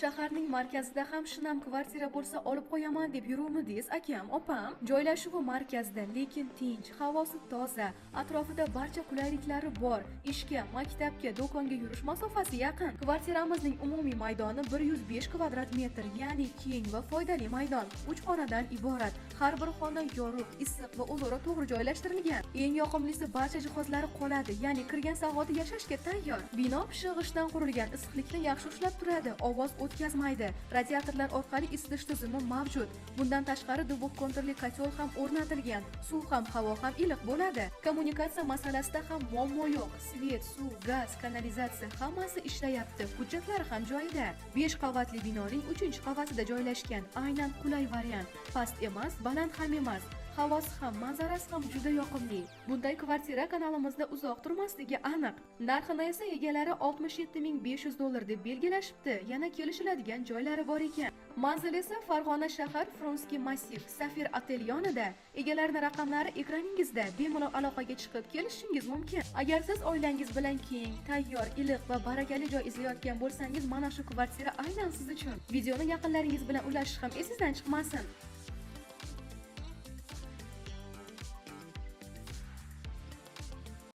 Shaharning markazida ham shinam kvartira bo'lsa, olib qo'yaman deb yuruvmidingiz, akam, opam? Joylashuvi markazda, lekin tinch, havosi toza, atrofida barcha qulayliklari bor. Ishka, maktabga, do'konga yurish masofasi yaqin. Kvartiramizning umumiy maydoni 105 kvadrat metr, ya'ni keng va foydali maydon. 3 xonadan iborat. Har bir xona yorug', issiq va o'zaro to'g'ri joylashtirilgan. Eng yoqimlisi, barcha jihozlari qoladi, ya'ni kirgan zahoti yashashga tayyor. Bino pishiq g'ishtdan qurilgan, issiqlikni yaxshi ushlab turadi, ovoz o'tkazmaydi. Radiatorlar orqali isitish tizimi mavjud. Bundan tashqari, двухконтур li котёл ham o'rnatilgan. Suv ham, havo ham iliq bo'ladi. Kommunikatsiya masalasida ham muammo yo'q. Свет, suv, gaz, kanalizatsiya, hammasi ishlayapti. Hujjatlari ham joyida. 5 qavatli binoning 3-qavatida joylashgan. Aynan qulay variant. Past emas, baland ham emas. Havosi ham, manzarasi ham juda yoqimli. Bunday kvartira kanalimizda uzoq turmasligi aniq. Narxini esa egalari 67 500 dollar deb belgilashibdi. Yana kelishiladigan joylari bor ekan. Manzil esa Farg'ona shahar, Frunzenskiy massiv, Safir otel yonida. Egalarining raqamlari ekraningizda. Bemalol aloqaga chiqib kelishingiz mumkin. Agar siz oilangiz bilan keng, tayyor, iliq va barakali joy izlayotgan bo'lsangiz, mana shu kvartira aynan siz uchun. Videoni yaqinlaringiz bilan ulashish ham esingizdan chiqmasin.